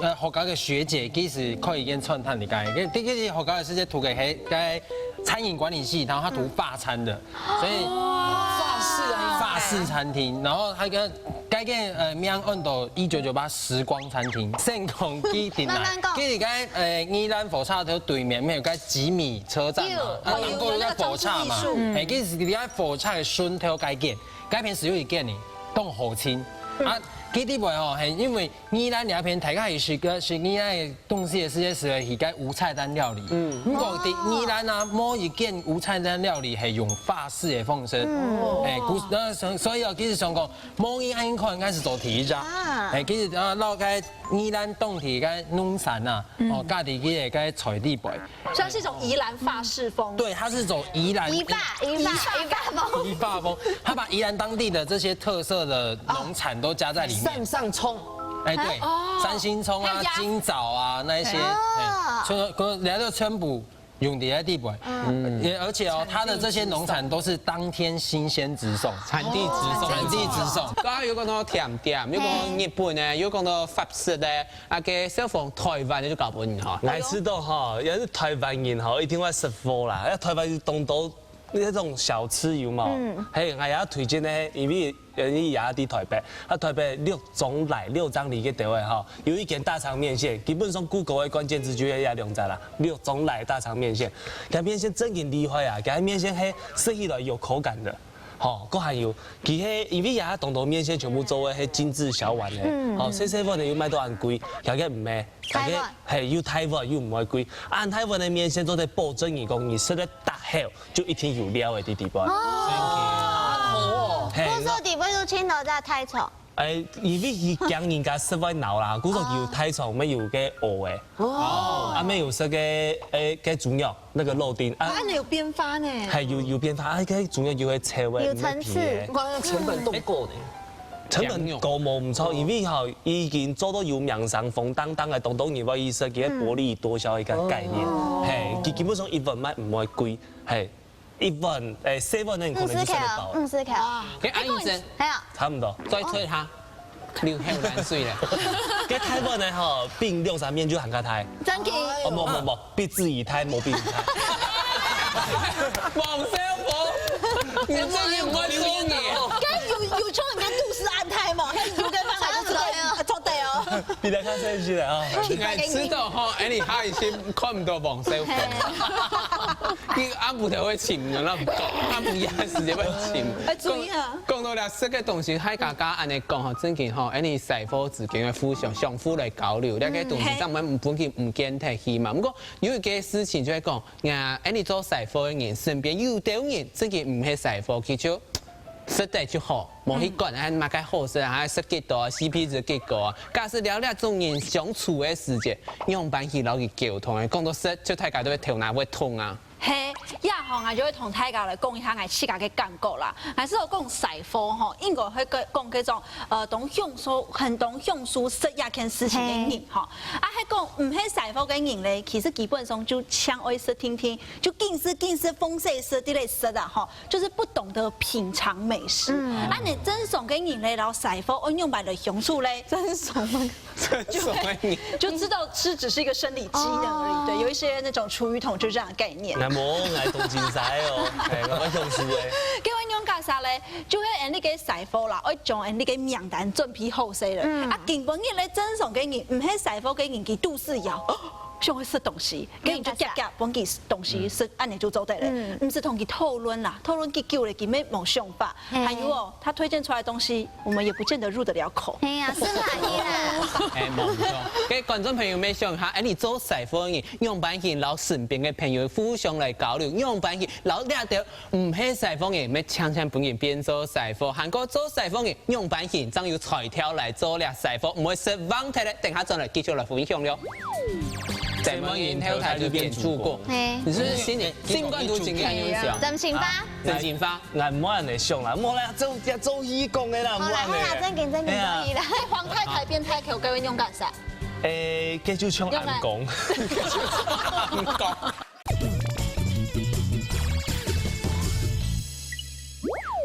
呃學校个學姐其實開一間餐廳佇該，這這學校个學姐讀个係該餐飲管理系，然後她讀法餐的，所以法式啊，法式餐廳，然後她个該間呃名安到一九九八時光餐廳，聖光機頂來，慢慢講其實該呃宜蘭火車頭對面，有該吉米車站嘛，有啊，南部有該火車嘛有那個裝置藝術，哎，其實你看火車的順頭該間，該片是有一間呢，當好清啊，基地位吼，嘿，因為宜蘭那片大概是个是宜蘭的東西的世界是一個無菜單料理，嗯，不過佇宜蘭啊，某一間無菜單料理係用法式的方式，哎，故那所所以哦，其實想講，某一安看應該是做第一家，啊哎，其實啊，老該宜蘭當地个農產啊，哦，家己个个菜地位。算是一種宜蘭法式風。對，它是走宜蘭一霸一霸一霸风，宜法風，他把宜蘭當地的這些特色的農產都加在裡面。上上衝，哎，對，三星蔥啊、金棗啊那一些，哎，所以可能人家就全部用在該地方。嗯，也而且哦，它的這些農產都是當天新鮮直送，產地直送，產地直送。剛剛有講到甜點，有講到日本个，有講到法式个，啊，該小鳳台灣个就交分你哈。𠊎知道吼，也是台灣人吼，一定會食貨啦。啊，台灣有當多那種小吃有無？嗯，嘿，𠊎也推薦呢，因為因為也在台北，啊，台北六張犁，六張犁个地位吼，有一間大腸麵線，基本上Google个關鍵字就係這兩隻啦，六張犁大腸麵線，佢麵線真經厲害啊，佢麵線係食起來有口感的。 吼，閣還有，佢係因為這當多麵線全部做个係精緻小碗个，吼，細細碗个又賣到恁貴，佢个毋係，佢个係又大碗又毋會貴，恁大碗个麵線做得保證你講你食得逐口就一定有料个在裡背。哦，嘿，故所底背都青島在太草，哎，因為佢驚人家食會老啦，故所佢有大腸，乜有个蚵仔，哦，啊，乜有食个，哎，个豬肉，那個肉丁啊，啊，那有變化呢。還有有變化，啊，个豬肉有个脆个，有層次，有个皮个。哇，成本都夠呢。成本高無毋錯，因為吼，已經做到有名聲，紅噹噹个，當多人會去食，佢个薄利多銷一個概念，嘿，基基本上一份賣毋會貴，嘿。 一碗，哎，四碗个可能就食得飽。五十克，五十克。啊，哎，阿姨姐，還有，差不多。再吹下，流口涎水咧。該大碗个吼，比兩三面就還較大。真个。哦，無無無，比自己大，無比你大。黃小寶，你真的很會說你。該有有像人家肚屎恁大無？該有个飯還是做得哦。比較較細細个啊。哎，知道吼，哎，你下一次看毋到黃小寶。 你暗晡頭會尋，你亂講，暗晡夜時節會尋。哎，注意啊。講，講到這食个東西，大家恁樣講吼，正經吼，恁樣師傅之間个互相相互來交流，這个東西上面毋分佢毋見忒去嘛。毋過有一個事情就係講，啊，恁樣做師傅个人身邊有兜人正經毋係師傅，佢就食得就好。 無去管，還麼个好食啊，還食幾多啊，C P值幾高啊。假使了這種人相處个時節，仰般去摎佢溝通个？講到食，就大家都會頭那會痛啊。嘿，這下吼，𠊎就會同大家來講一下𠊎自家个感覺啦。𠊎係有講師傅吼，應該會講，講這種，呃，當享受，很當享受食這件事情个人吼。啊，係講毋係師傅个人咧，其實基本上就像愛食定定，就緊食緊食，放勢食，在該食啊吼。 就是不懂得品嘗美食。嗯。啊，你正常个人咧，摎師傅愛仰般來相處咧？正常个，正常个人。就知道吃只是一個生理機能而已。哦。對，有一些那種廚餘桶就這樣的概念。𠊎無，𠊎當精彩哦，哎，𠊎愛享受哎。該仰結煞咧，就係恁樣个師傅啦，愛將恁樣个名單準備好勢了。嗯。啊，根本个咧，正常个人，毋係師傅个人，佢肚屎枵，想愛食東西。 該你就遽遽分佢東西食，恁樣就做得了。嗯。毋使同佢討論啦，討論幾久了，佢乜無想法。嘿。還有哦，他推薦出來的東西，我們也不見得入得了口。嘿呀，是啦，你啦。哎，無錯。該觀眾朋友們想一下，哎，你做師傅个人，仰般形摎身邊个朋友互相來交流，仰般形摎這兜毋係師傅个人，乜強強分佢變做師傅，還過做師傅个人，仰般形正有才調來做這師傅，毋會失望忒咧。等下轉來繼續來分享了。 細妹人頭大就變主顧。嘿。你是不是心裡，心肝肚真開心啊？真心話。真心話。𠊎毋會恁樣想啦，無啦，做，做戲講个啦，好啦，毋會恁樣。好啦，正經，正經，嘿啊。可以啦。哎，黃太太變太后，各位用感啥？誒，該就像暗講。暗講。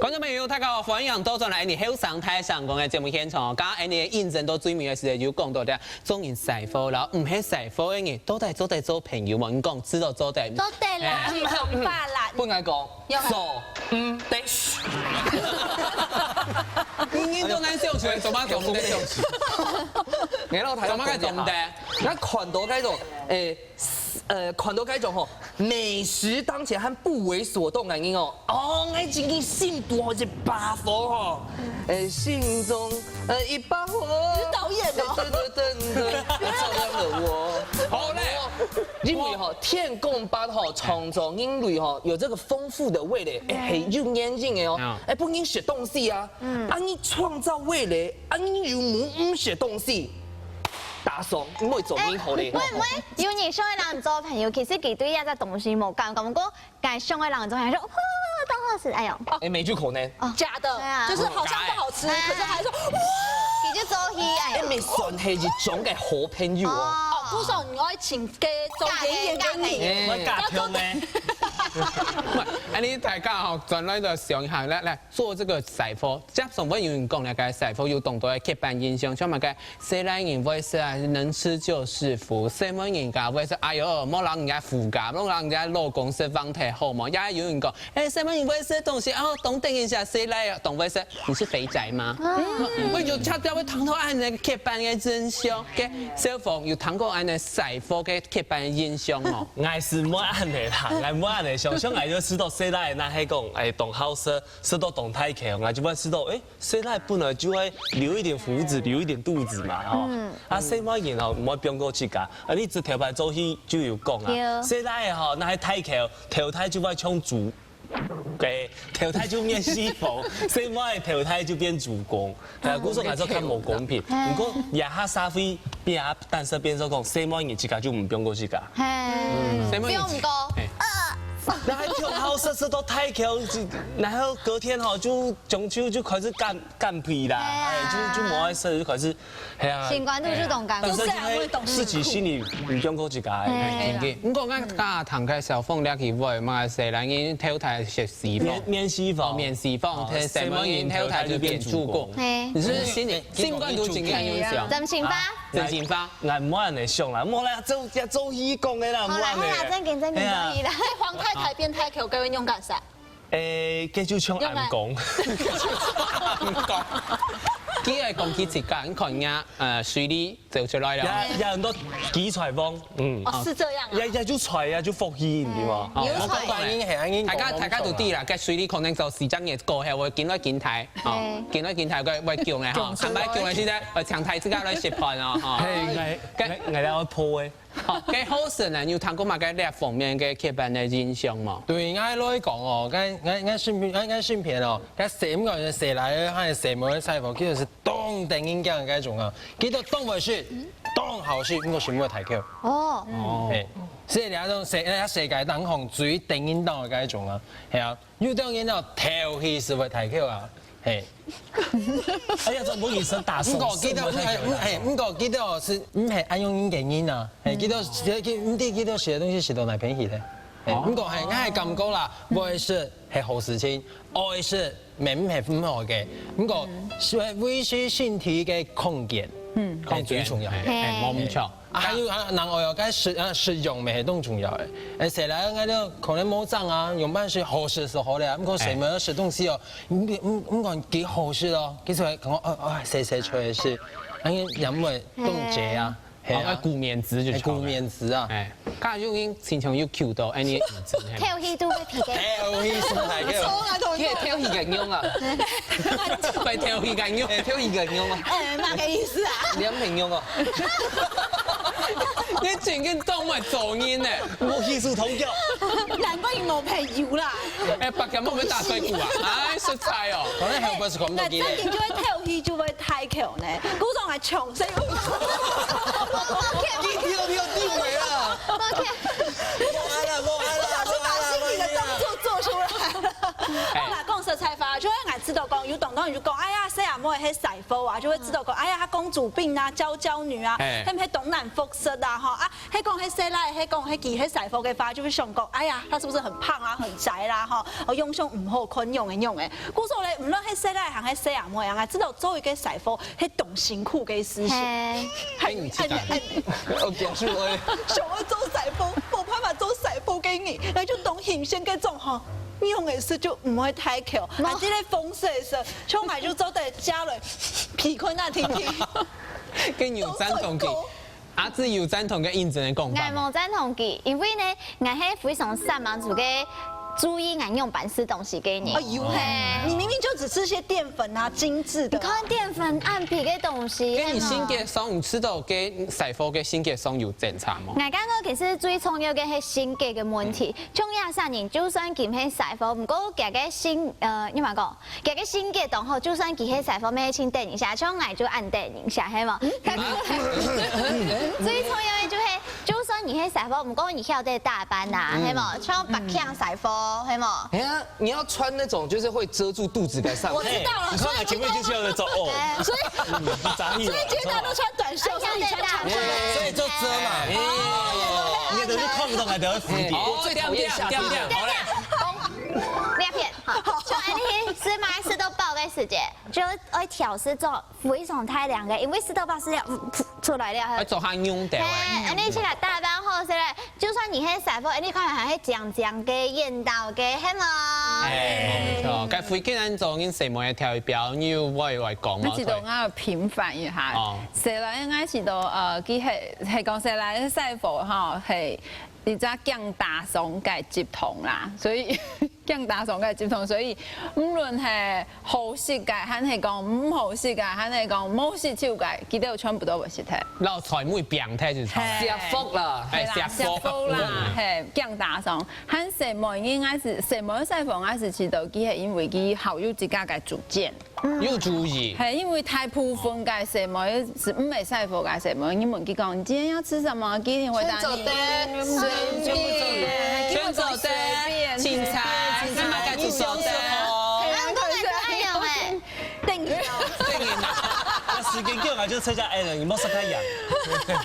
觀眾朋友，大家好，歡迎倒轉來你後生大聲公个節目現場哦。剛剛你認真到最尾个時間，有講到這，做人師傅啦，毋係師傅个人，到底做得做朋友無？你講，知道做得。做得啦，哎。有想法啦。本來講，有啦。做，嗯，得。你，你都難相處，怎麼做毋得？你老太，怎麼个做毋得？那看到該種，誒， 呃，看到該種吼，美食當前還不為所動个人哦，哦，𠊎真經心肚吼一把火吼，誒，心中，呃，一把火。你是導演哦。噔噔噔噔，照亮了我。好嘞。因為吼，天公伯吼，創造人類吼，有這個豐富的味蕾，誒，很有原因的哦，嗯。誒，分人食東西啊，嗯。啊，你創造味蕾，啊，你又無毋食東西，打爽，你會做人好嘞。誒，會，會。 有人想愛摎人做朋友，其實佢對這隻東西無感覺，毋過𠊎想愛摎人做朋友，說，哇，當好食，哎喲。誒，沒有可能。哦。假的，對啊。就是好像不好吃，哎。可是還說，哇。佢就做戲，哎喲。誒，乜算係一種个好朋友哦。哦。哦，故所你愛請該種演員个你，哎。要做，要做。哎，你大家吼，轉來就想一下，來，來，做這個師傅，接上會有人講，那個師傅有當多个刻板印象，像麼个 細倈人會食啊，能吃就是福。細妹人家會食，哎喲，莫摎人家夫家，莫摎人家老公食飯忒好無？也有人講，哎，細妹人會食東西，哦，當等一下，細倈啊，當會食，你是肥宅嗎？啊。嗯，會有聽到會聽到恁樣个刻板个印象，个小鳳有聽過恁樣師傅个刻板个印象無？𠊎係無恁樣啦，𠊎無恁樣想，像𠊎就知道細倈，那係講，哎，當好食，食到當大口，𠊎就會知道，哎， 細倈本來就會留一點鬍子，留一點鬍子嘛，吼。嗯。啊，細妹人吼，毋會放過自家。啊，你這頭擺做戲就有講啊，對。細倈吼，那係大口，頭大就會像豬，个頭大就面試房，細妹个頭大就變主管。係啊，故所來說較無公平。毋過，這下社會變啊，但是變做講，細妹人自家就毋放過自家。係，細妹人自家。放毋過。那還跳好設施都太跳，然後隔天吼就中秋就開始減減肥啦，係啊哎，就就無愛食，就開始，係啊。心肝肚就當艱苦但是因為自己心裡毋放過自家。真个，毋過𠊎家堂个小鳳了佢會嘛，細人人頭大食西方面，面試房，哦，面試房，細妹人頭大就變主管。係你是心裡心肝肚真个有想，真心話。真心話。𠊎毋會恁樣想啦，無啦，做也做戲講个啦，毋會恁樣。好啦好啦，正經正經可以啦。黃太太變太久，各位用幹啥？誒，該就像暗講。佢係講佢自家，你看人家，呃，水裡走出來了。也也很多奇才王，嗯，哦，是這樣啊。也也就才呀，就福氣，你知嗎？哦有才我講反應係，反應大家大家都知啦，該水裡可能就時間也過後，會緊來緊大，哦，緊來緊大，會會降个哈，坦白降个時間，會強大自家來食飯哦，哈。嘿，𠊎𠊎𠊎來破誒。好，該好食呢，你有聽過嘛？該這方面个刻板个印象無？對，𠊎來講哦，𠊎𠊎𠊎身邊，𠊎𠊎身邊哦，𠊎細妹个細倈仔，還有細妹个細伙，其實係當得人驚个該種啊，佢兜當會食，當好食，毋過食毋會大口。哦，哦，嘿，所以你講世，世界當中最得人驚个該種啊，係啊，有當然哦，頭去係會大口啊，嘿。哎呀，這毋好意思，打手勢，毋過佢兜，我太久了。嘿，毋過佢兜係毋係恁樣个人啊，嘿，佢兜佢毋知佢兜食个東西食到哪片去咧。嘿，毋過嘿，𠊎係感覺啦，會食係好事情，愛食毋係毋好个。毋過係維持身體个康健，嗯，係最重要个。係，係，無毋著。啊，還有啊，另外哦，該食啊食用乜係當重要个。誒，細倈仔𠊎兜可能無正啊，樣般食好食就好了。毋過細妹食東西哦，毋毋毋管幾好食哦，佢就會講哦哦，細細菜食，恁樣也毋會當濟啊，係哦，愛啊，顧面子就係。係顧面子啊。哎，家有人親像有Q到，哎，你真係。跳戲都會皮个。哎，有意思，大家。佢係跳戲个樣啊，佢係跳戲个樣，哎，跳一個樣啊，哎，麼个意思啊？你毋係樣啊？你真經當會做人呢。我藝術通教。難怪你無朋友啦。哎，白天莫去打嘴鼓啊！哎，實在哦。可能還有不是講到那正經就會跳戲就會大口呢，故所還窮，所以你跳跳地位啊！OK，無愛啦，無愛啦，老師把心裡的動作做出來了。哎好啦，講實在話，就會𠊎知道講，有當多人就講，哎呀，細阿妹係師傅啊，就會知道講，哎呀，她公主病啊，嬌嬌女啊，哎係毋係東南複式啊，吼啊，係講係細倈，係講係佢係師傅个話，就會想講，哎呀，她是不是很胖啊，很宅啦，吼，哦，樣相毋好看，樣个樣个。故所咧，毋論係細倈還係細阿妹啊，知道做一個師傅，係當辛苦个事情。嘿，很很很。我表示我想愛做師傅，無辦法做師傅个人，那就當形象个狀況，用个事就毋會大口，啊，這個風水事，像𠊎就做得加了，皮坤那聽聽。跟你有贊同个，阿志有贊同个認真个講法𠊎無贊同佢，因為呢，𠊎係非常煞猛自个注意𠊎樣般食東西个人。哎呦嘿，你明明就只吃些澱粉啊，精緻的啊。你看澱粉恁皮个東西，跟你性格上，你知道跟師傅个性格上有精差無？ 𠊎感覺其實最重要个係性格个問題。像這儕人，就算佢毋係師傅，毋過佢个性，呃，你嘛講，佢个性格當好，就算佢係師傅，乜係得人惜，像𠊎就恁得人惜，係無？最重要个就係，就算你係師傅，毋過你曉得打扮啊，係無？像白強師傅，係無？哎呀，你要穿那種就是會遮住肚子的上衣。我知道了，你說哪前面就是要在走哦，哎所以你雜意了。所以今天大家都穿短袖，所以你穿長袖。所以就遮嘛。你的是看不到，還得要死一點。哦，最討厭夏天。兩片，好，像恁樣食嘛，食到飽个時節，就愛挑食做非常大量个，因為食到飽食了，嗯，噗出來了。愛做下用的。哎，恁樣起來打扮好勢咧，就算你係師傅，哎，你看還係靚靚个、緣投个，係無？哎，無錯，該附近恁做人細妹个跳一表，你有會會講嗎？那其實我要平反一下哦，細倈應該係都呃，佢係係講細倈師傅吼，係一隻降大松个集團啦，所以驚打爽个症狀，所以無論係好食个，還係講毋好食个，還係講無食手个，佢兜全部都會食忒。老菜尾病忒就係。係。食福啦。哎，係啦，食福。食福啦，嗯。係，驚打爽。還細妹應該係，細妹个細福應該係知道，佢係因為佢好有自家个主見。有主意。係，因為大部分个細妹係毋係細福个細妹，你問佢講，你今天要吃什麼，佢一定會答你，全做得，隨便，全做得，佢會講隨便，青菜，青菜，那麼該就做得。係啊，佢會講，等一下。等一下。那時間久了就出家矮了，你莫說太陽。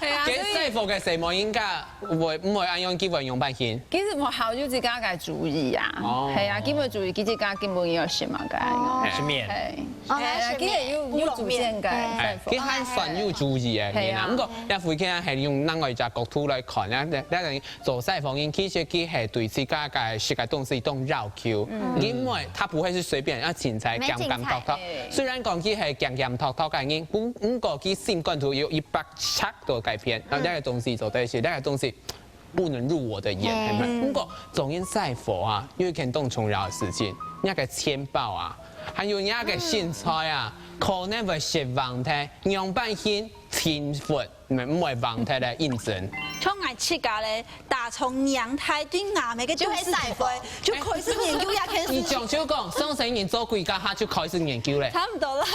係啊，所以細福个細妹應該 會，毋會恁樣，佢會仰般形？其實無好有自家个主意啊。哦。係啊，佢會主意，佢自家根本有想法个。哦。係。係。哦，係啊，佢係有，有主見个細福。佢還算有主意个人啊。係啊。毋過，這回看係用另外一隻角度來看啊，這，這等於做細福人，其實佢係對自家个食个東西當要求，因為他不會是隨便，要青菜鹹鹹溼溼。雖然講佢係鹹鹹溼溼个人，不，毋過佢心肝肚有一百 尺度改變，然後這個東西做得係，這個東西不能入我的眼，嗯。係咪？毋過做人細福啊，有一件當重要个事情，你个錢包啊，還有你个身材啊，可能會食橫忒，仰般形平衡，毋會橫忒个認真。像𠊎自家咧，打從娘胎對阿姆个肚屎裡背，就開始研究這件事情。你講就講，上世人做鬼，該下就開始研究咧。差毋多啦。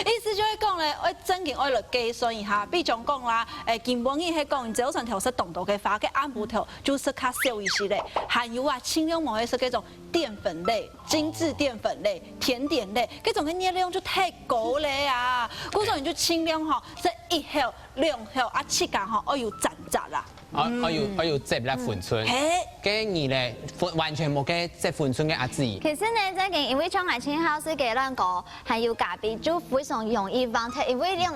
意思就係講咧，愛正經愛來計算一下，比將講啦，誒，今晡日係講朝晨頭食當多个花，該暗晡頭就食較少一息咧。還有啊，盡量莫去食該種澱粉類、精緻澱粉類、甜點類，該種个熱量就太高咧啊。故所你就盡量吼，食一口、兩口啊，自家吼愛有站節啦。 愛，愛有，愛有節律分寸。係。該你咧，分，完全無該節分寸个阿姊。其實呢，正經因為像𠊎盡好食雞卵糕，還有咖啡，就非常容易忘忒，因為恁樣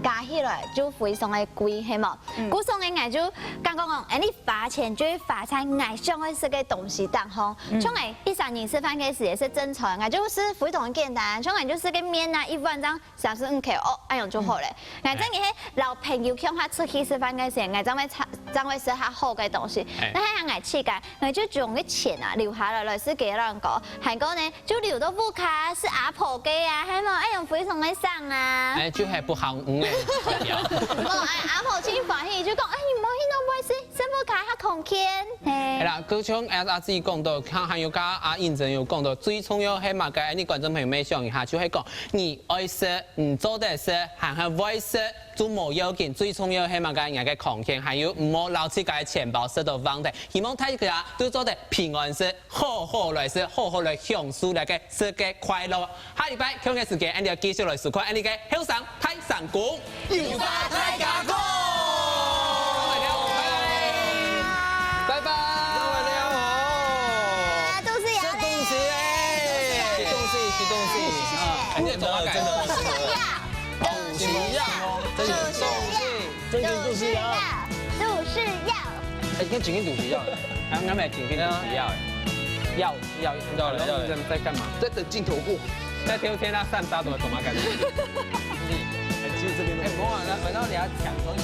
加起來就非常个貴，係無？嗯。故所呢，𠊎就感覺講，哎，你花錢就會花在𠊎想愛食个東西當中。嗯。像𠊎一儕人食飯个時也係正常，𠊎就食非常簡單，像𠊎就食个麵啊，一碗正 三十五塊，哦，恁樣就好咧。嗯。𠊎正經係摎朋友共下出去食飯个時，𠊎正會食，正會食較好个東西。哎。但係𠊎自家，𠊎就將个錢啊留下來，來食雞卵糕，還過呢，就留到屋下食阿婆个啊，係無？恁樣非常个省啊。哎，就係不好，嗯，哎，代表。無，哎，阿婆盡歡喜，就講，哎，你無去攏毋會食，食屋下較康健，嘿。係啦，就像阿，阿姊講到，還，還有剛剛阿英真有講到，最重要係麼个？你觀眾朋友們想一下，就係講，你愛食 毋做得食，還係會食，就無要緊。最重要係麼个？𠊎个康健，還有毋好摎自家个錢包食到橫忒。希望大家都做得平安食，好好來食，好好來享受這個食个快樂。下禮拜共樣个時間，𠊎等繼續來收看𠊎等个後生大聲公，有話大家講。拜拜。拜拜。拜拜。啊，肚屎枵咧。食東西咧。食東西，食東西。啊，你也做得改。真的，真的。 肚屎枵，真的肚屎枵，肚屎枵。哎，你正經肚屎枵，啊，𠊎乜正經肚屎枵欸。枵，枵，枵了，枵了。人在幹嘛？在等鏡頭過。在秋千啊，上沙怎麼怎麼感覺？哎，其實這邊都哎，莫啊，那反正你要講東西。